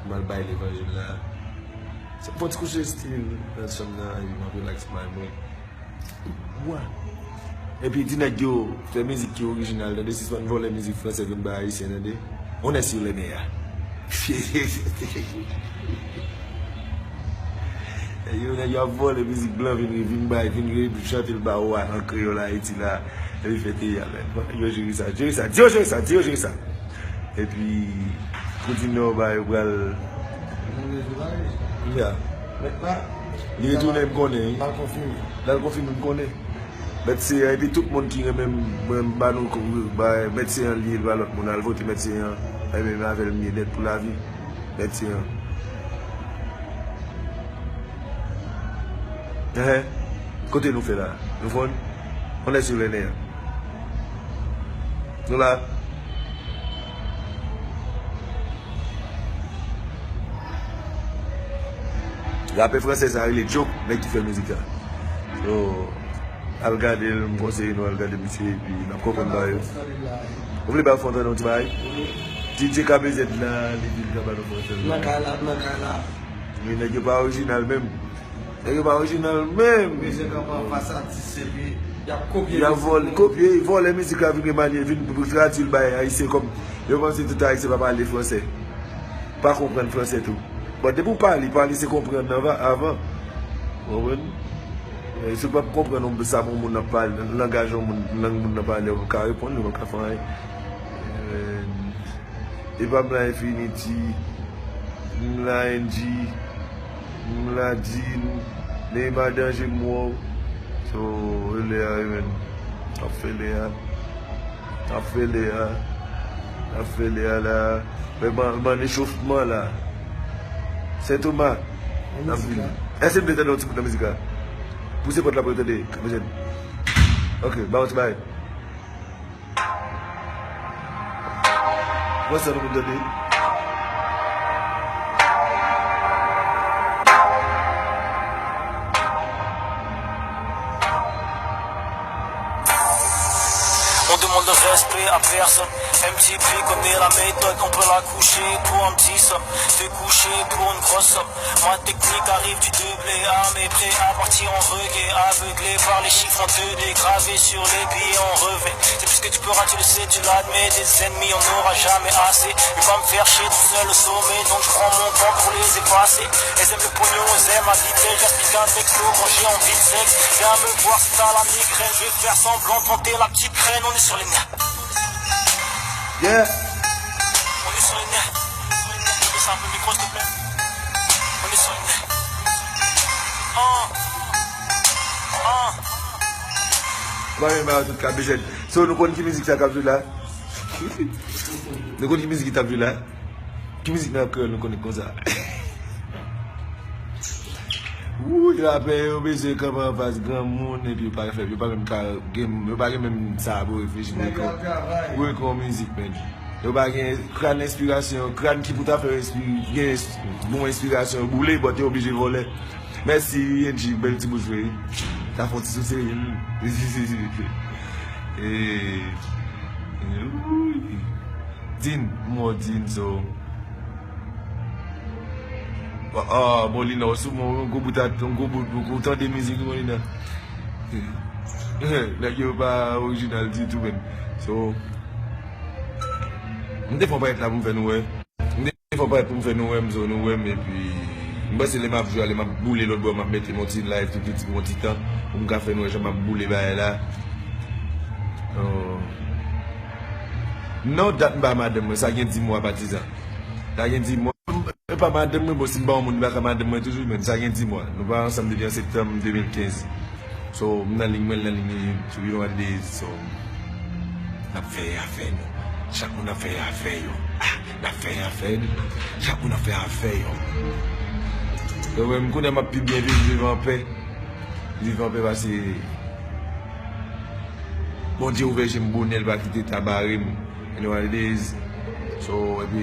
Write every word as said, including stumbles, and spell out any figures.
M al bay levanjil la. Sa fè yon ti kouche stil nan chanm nan, epi m ap relax mind mwen. Wa. Epi di nèg yo fè mizik ki orijinal, tande, sispann vòlè mizik franse vin bay ayisyen, tande. On est sur les nerfs. Yo, nèg yo ap vòlè mizik blan, vin, vin bay, vin chante l ba ou a, an kreyòl Ayiti la. Epi fè teyat, men. Yo jere sa, jere sa, di yo jere sa, di yo jere sa. Epi, Koudinò ba yo pral. Ya. Li retounen, m konnen, wi. L al konfime. L al konfime, m konnen. Mèt Seyan, epi tout moun ki renmen m, mwen, m ba nou kou, ba, Mèt Seyan li ye, l pa lòt moun. Al vote Mèt Seyan. Ebyen, men avè l m ye nèt pou lavi. Mèt Seyan. Ehe. Kote nou fè la? Nou fon? On est sur les nerfs. Nou la. Rapè fransè sa rele Joke, nèg ki fè mizik la. So, al gade l, m konseye nou al gade misye, epi n ap konprann bagay yo. Ou vle ba yo fè yon tande yon ti bagay? D J K B Z la, li di l ka ba nou fè yon tande. Nan kay la, nan kay la. Men nèg yo pa orijinal menm. Nèg yo pa orijinal menm. Mezanmi, anfas atis, epi y ap kopye. Y ap vòlè, kopye, vòlè mizik la, vin remanye, vin tradui l bay ayisyen kòm yo panse tout ayisyen pa pale fransè. Pa konprann fransè tou. Bon, depi w pale, pale se konprann avan. Ou konprann? E, si w p ap konprann yon sa yon moun ap pale, langaj yon moun, lang moun nan pale, ou pa ka reponn li, ou pa ka fè anyen. E, Epa m la Infinity, m la N G, m la Din, Neymar Danger m wè w. So, rele a wi, men. Ap fè lè a. Ap fè lè a. Ap fè lè a la. Men ban, ban echofman la. Sentoma. N ap vini. Èske m te tande yon ti bout nan mizik la? Pouse pòt la pou yo tande, K B Z. Ok, ba yon ti bagay. Wè sa nou tande. On demande le respect à personne. M T P connaît la méthode, on peut la coucher pour un petit somme. Te coucher pour une grosse somme. Ma technique arrive du deux blé, armé, prêt à partir en reggae. Aveuglé par les chiffres en deux D gravés sur les billets en revers. C'est plus que tu peux rater, le sais, tu l'admets. Des ennemis, on n'aura jamais assez. Je vais pas me faire chier tout seul au sommet, donc je prends mon temps pour les effacer. Elles aiment le pognon, elles aiment ma vitesse. J'explique un texto quand j'ai envie de sexe. Viens me voir si t'as la migraine. Je vais faire semblant de tenter la petite graine. On est sur les nerfs. Yeah. On est sur les nerfs. Baisse un peu le micro, s'il te plaît. On est sur les nerfs. Ah. Ah. Mwen menm a tout ka bezwen. So, nou konn ki mizik sa k ap jwe la? Nou konn ki mizik ki t ap jwe la? Ki mizik nan kreyòl nou konnen konsa? Wouy, rapè yo bezwen kanpe anfas granmoun, epi yo pa fè, yo pa menm ka gen, yo pa gen menm sa pou reflechi pou ekri, pou ekri yon mizik, men. Yo pa gen kràn enspirasyon, kràn ki pou ta fè yo enspire, gen ens-, bon enspirasyon, yo boule, but yo oblije vòlè. Mèsi, N G, bèl ti bout jwe. Sa fè yon ti sou seri, wi. E, e, wouy. Din, m wè w Din, so. Ah, ah, Molina, w sou mwen, yon gwo bout, yon gwo bout, ou tande mizik, Molina. Nèg yo pa orijinal ditou, menm. So, m te fè yon parèt la pou m fè nou wè. M te fè yon parèt pou m fè nou wè m, so nou wè m, epi m panse lè m ap jwe a, lè m ap boule lòt bò, m ap mete yon ti live tou piti pou yon ti tan, pou m ka fè nou wè jan m ap boule bagay la. Oh. Non, dat m pa madanm mwen, sa gen dis mwa, patizan. Sa gen dis mwa. E pa madanm mwen, bon, si m pa yon moun, li pa ka madanm mwen toujou, men sa gen dis mwa. Nou pa ansanm depi an septanm de mil kenz. So, m nan liy mwen, l nan liy li, so, you know what it is, so, n ap fè afè nou. Chak moun ap fè afè yo. Ah, n ap fè afè nou. Chak moun ap fè afè yo. Donk, mwen, m konnen m ap pi byen viv, viv anpè. Viv anpè pase Bondye ouvè je m bonè, l pa kite ta bare m. You know what it is. So, epi,